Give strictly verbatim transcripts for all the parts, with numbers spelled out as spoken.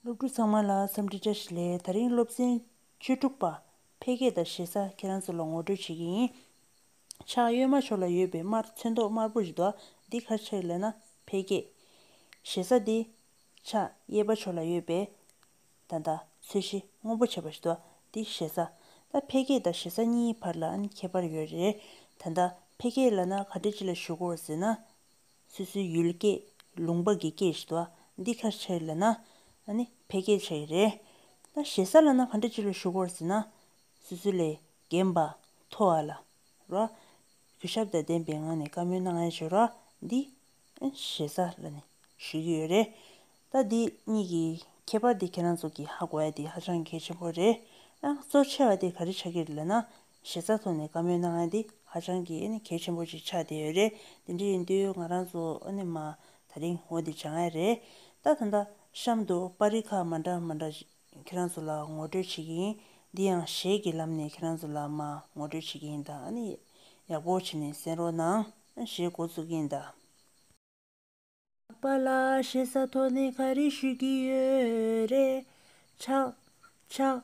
སློབ་ཕྲུག་ཚང་མ་ལ་འཚམས་འདྲི་བཀྲ་ཤིས་བདེ་ལེགས། དེ་རིང་སློབ་ཚན་བཅུ་དྲུག་པ་འཕེལ་རྒྱས་དང་ཞེ་ས་ཁྱེད་རང་ཚོ་ལ་ངོ་སྤྲོད་བྱེད་ཀྱི་ཡིན། ཕྱག་གཡོན་མ་ཕྱོགས་ལ་ཡོད་པའི་དམར་ཚོན་མདོག་དམར་པོ་ཞིག་འདུག་འདི་ག་རེ་ཆགས་ཡོད་ལབ་ན་འཕེལ་རྒྱས། ཞེ་ས་འདི་ཕྱག་གཡས་པ་ཕྱོགས་ལ་ཡོད་པའི་ད་ལྟ་ཚོས་གཞི་སྔོན་པོ་བྱས་པ་ཞིག་འདུག་འདི་ཞེ་ས། ད་འཕེལ་རྒྱས་དང་ཞེ་ས་གཉིས་བར་ལ་ཨ་ནི་ཁྱད་པར་ཡོད་རེད། ད་ལྟ་འཕེལ་རྒྱས་ལབ་ན་ག་འདྲ་ཅིག་ལ་ཞུ་དགོས་ཟེར་ན། སོ་སོའི་ཡུལ་སྐད་ལུང་པ་གི་སྐད་ཞིག་འདུག་འདི་ག་རེ་ཆགས་ཡོད་ལབ་ན། ཨ་ནི་འཕེལ་རྒྱས་ཆགས་ཡོད་རེད། ད་ཞེ་ས་ལབ་ན་ག་འདྲ་ཅིག་ལ་ཞུ་དགོས་ཟེར་ན། སོ་སོ་ལས་རྒན་པ་མཐོ་བ་ལ་རོ། གུས་ཞབས་དང་ལྡན་པའི་ངང་ནས་བཀའ་མོལ་གནང་ཡ་ཞིག་རོ། འདི་ཨ་ཞེ་ས་ལབ་ནས་ཞུ་གི་ཡོད་རེད། ད་འདི་གཉིས་ཀྱི་ཁྱད་པར་འདི་ཁྱེད་རང་ཚོ་གིས་ཧ་གོ་ཡ་འདི་ཧ་ཅང་གལ་ཆེན་པོ་རེད། ཨ་གཙོ་ཆེ་བ་དེ་ག་རེ་ཆགས་ཀྱི་རེད་ལབ་ན། ཞེ་ས་ཐོག་ནས་བཀའ་མོལ་གནང་ཡ་འདི་ཧ་ཅང་གི་ཨ་ནི་གལ་ཆེན་པོ་ཅིག་ཆགས་བསྡད་ཡོད་རེད། དེ་འདྲ་ཡིན་དུས་ང་རང་ཚོ་ཨ་ནི་མ་ད་རིང་འོ་འདི་སྦྱང་ཡ་རེད། ད་ད་ལྟ་གཤམ་དུ་པར་རིས་ཁག་མ་འདྲ་མ་འདྲ་ཁྱེད་རང་ཚོ་ལ་ངོ་སྤྲོད་བྱེད་ཀྱི་ཡིན། འདི་ཡང་གཞས་ཀྱི་ལམ་ནས་ཁྱེད་རང་ཚོ་ལ་མ་ངོ་སྤྲོད་བྱེད་ཀྱི་ཡིན། ད་ཨ་ནི་ཡག་པོ་བྱས་ནས་གསན་རོགས་གནང་། གཞས་འགོ་འཛུགས་ཀྱི་ཡིན་ད། ལག་པ་ལ་ཞེ་ས་ཐོག་ནས་ག་རེ་ཞུ་གི་ཡོད་རེད། ཕྱག་ཕྱག་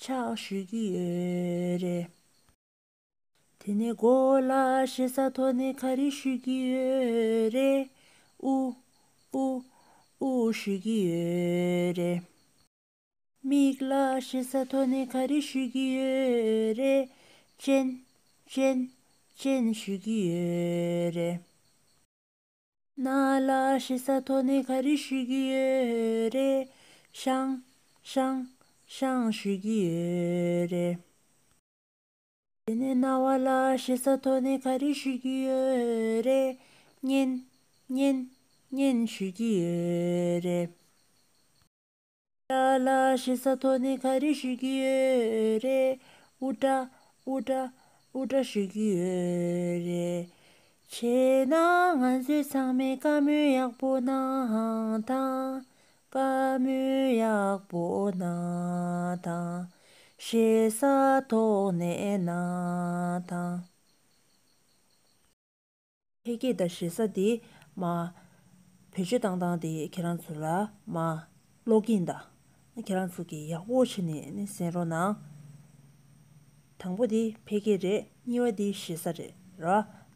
ཕྱག་ཞུ་གི་ཡོད་རེད། དེ་ནས་མགོ་ལ་ཞེ་ས་ཐོག་ནས་ག་རེ་ཞུ་གི་ཡོད་རེད། དབུ་དབུ་དབུ་ཞུ་གི་ཡོད་རེད། མིག་ལ་ཞེ་ས་ཐོག་ནས་ག་རེ་ཞུ་གི་ཡོད་རེད། སྤྱན་སྤྱན་སྤྱན་ཞུ་གི་ཡོད་རེད། སྣ་ལ་ཞེ་ས་ཐོག་ནས་ག་རེ་ཞུ་གི་ཡོད་རེད། ཤང་ཤང་ཤང་ཞུ་གི་ཡོད་རེད། དེ་ནས་རྣ་བ་ལ་ཞེ་ས་ཐོག་ནས་ག་རེ་ཞུ་གི་ཡོད་རེད། སྙན་སྙན་སྙན་ཞུ་གི་ཡོད་རེད། སྐྲ་ལ་ཞེ་ས་ཐོག་ནས་ག་རེ་ཞུ་གི་ཡོད་རེད། དབུ་སྐྲ་དབུ་སྐྲ་དབུ་སྐྲ་ཞུ་གི་ཡོད་རེད། བྱས་ན་ང་ཚོས་ཚང་མས་བཀའ་མོལ་ཡག་པོ་གནང་དང་། བཀའ་མོལ་ཡག་པོ་གནང་དང་། ཞེ་ས་ཐོག་ནས་གནང་དང་། འཕེལ་རྒྱས་དང་ཞེ་ས་དེ་མ་བེད་སྤྱོད་བཏང་སྟངས་དེ་ཁྱེད་རང་ཚོ་ལ་མ་ཀློག་གིན་གདའ། ཁྱེད་རང་ཚོ་གིས་ཡག་པོ་བྱས་ནས་ནི་གསན་རོགས་གནང་། དང་པོ་དེ་འཕེལ་རྒྱས་རེད། གཉིས་པ་དེ་ཞེ་ས་རེད་ར།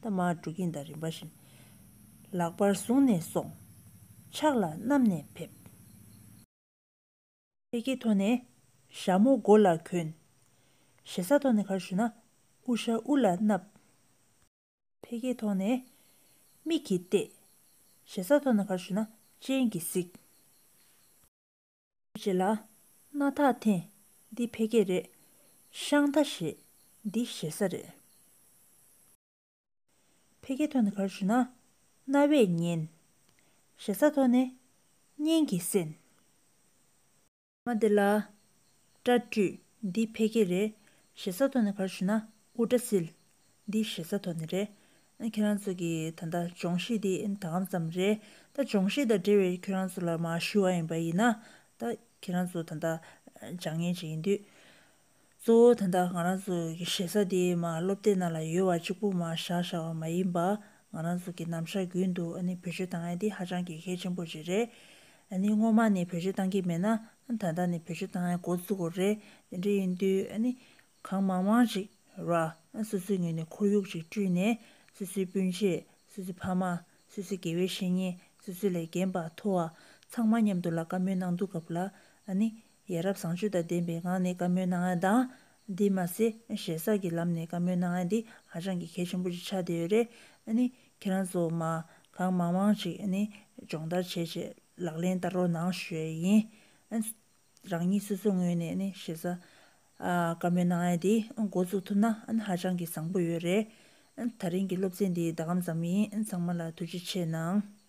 ད་མ་འགྲོ་གིན་གདའ་རིམ་པ་བཞིན། ལག་པར་བཟུང་ནས་སོང་། ཕྱག་ལ་བསྣམས་ནས་ཕེབས། འཕེལ་རྒྱས་ཐོག་ནས་ཞྭ་མོ་མགོ་ལ་གྱོན། ཞེ་ས་ཐོག་ནས་ག་རེ་ཞུ་ན། དབུ་ཞྭ་དབུ་ལ་མནབས། འཕེལ་རྒྱས་ཐོག་ནས་མིག་གིས་བལྟས། ཞེ་ས་ཐོག་ནས་ག་རེ་ཞུ་ན་སྤྱན་གྱིས་གཟིགས། རྗེས་ལ་སྣ་ཐག་འཐེན། འདི་འཕེལ་རྒྱས་རེད། ཤང་ཐ་བཞེས། འདི་ཞེ་ས་རེད། འཕེལ་རྒྱས་ཐོག་ནས་ག་རེ་ཞུ་ན། རྣ་བས་ཉན། ཞེ་ས་ཐོག་ནས་སྙན་གྱིས་གསན། མ་དེ་ལ་སྐྲ་བཀྲུས། འདི་འཕེལ་རྒྱས་རེད། ཞེ་ས་ཐོག་ནས་ག་རེ་ཞུ་ན་དབུ་སྐྲ་བསིལ། འདི་ཞེ་ས་ཐོག་ནས་རེད། ཁྱེད་རང་ཚོ་གི་ད་ལྟ་སྦྱོང་གཞི་འདི་ད་གམ་ཙམ་རེད། ད་སྦྱོང་གཞི་དང་འབྲེལ་བའི་ཁྱེད་རང་ཚོ་ལ་མ་ཞུ་བ་ཡིན་པ་ཡིན་ན། ད་ཁྱེད་རང་ཚོ་ད་ལྟ་སྦྱང་མཁན་ཅིག་ཡིན་དུས། གཙོ་བོ་ད་ལྟ་ང་རང་ཚོ་གི་ཞེ་ས་དེ་མ་སློབ་དེབ་ནང་ལ་ཡོད་པ་གཅིག་པུ་མ་བཞག་བཞག་པ་མ་ཡིན་པ། ང་རང་ཚོ་གི་ནམ་ཞག་རྒྱུན་དུ་ཨ་ནི་བེད་སྤྱོད་བཏང་ཡ་དེ་ཧ་ཅང་གི་གལ་ཆེན་པོ་ཅིག་རེད། ཨ་ནི་སྔོན་མ་ནས་བེད་སྤྱོད་བཏང་གི་མེད་ན་ད་ལྟ་ནས་བེད་སྤྱོད་བཏང་ཡ་འགོ་བཙུགས་དགོས་རེད། དེ་འདྲ་ཡིན་དུས་ཨ་ནི་གང་མང་མང་ཅིག་ར། སོ་སོའི་ངོས་ནས་ཁོར་ཡུག་ཅིག་བསྐྲུན་ནས་སོ་སོའི་སྤུན་མཆེད། སོ་སོའི་ཕ་མ། སོ་སོའི་དགེ་བའི་བཤེས་གཉེན། སོ་སོ་ལས་རྒན་པ་མཐོ་བ་ཚང་མ་མཉམ་དུ་ལ་བཀའ་མོལ་གནང་དུས་སྐབས་ལ་ཨ་ནི་ཡ་རབས་བཟང་སྤྱོད་དང་ལྡན་པའི་ངང་ནས་བཀའ་མོལ་གནང་ཡ་དང་། འདི་མ་ཟད་ཞེ་ས་གི་ལམ་ནས་བཀའ་མོལ་གནང་ཡ་འདི་ཧ་ཅང་གི་གལ་ཆེན་པོ་ཞིག་ཆགས་བསྡད་ཡོད་རེད། ཨ་ནི་ཁྱེད་རང་ཚོ་མ་གང་མང་མང་ཅིག་ཨ་ནི་སྦྱོང་བརྡར་བྱས་བྱས་ལག་ལེན་བསྟར་རོགས་གནང་ཞུ་ཡ་ཡིན། ཨ་རང་ཉིད་སོ་སོའི་ངོས་ནས་ནི་ཞེ་ས་ཨ་བཀའ་མོལ་གནང་ཡ་དེ་འགོ་བཙུགས་ཐུབ་ན་ཨ་ནི་ཧ་ཅང་གི་བཟང་པོ་ཡོད་རེད། ཨ་ནི་ད་རིང་གི་སློབ་ཚན་འདི་ད་གམ་ཙམ་ཡིན། ཨ་ནི་ཚང་མ་ལ་ཐུགས་རྗེ་ཆེ་གནང་།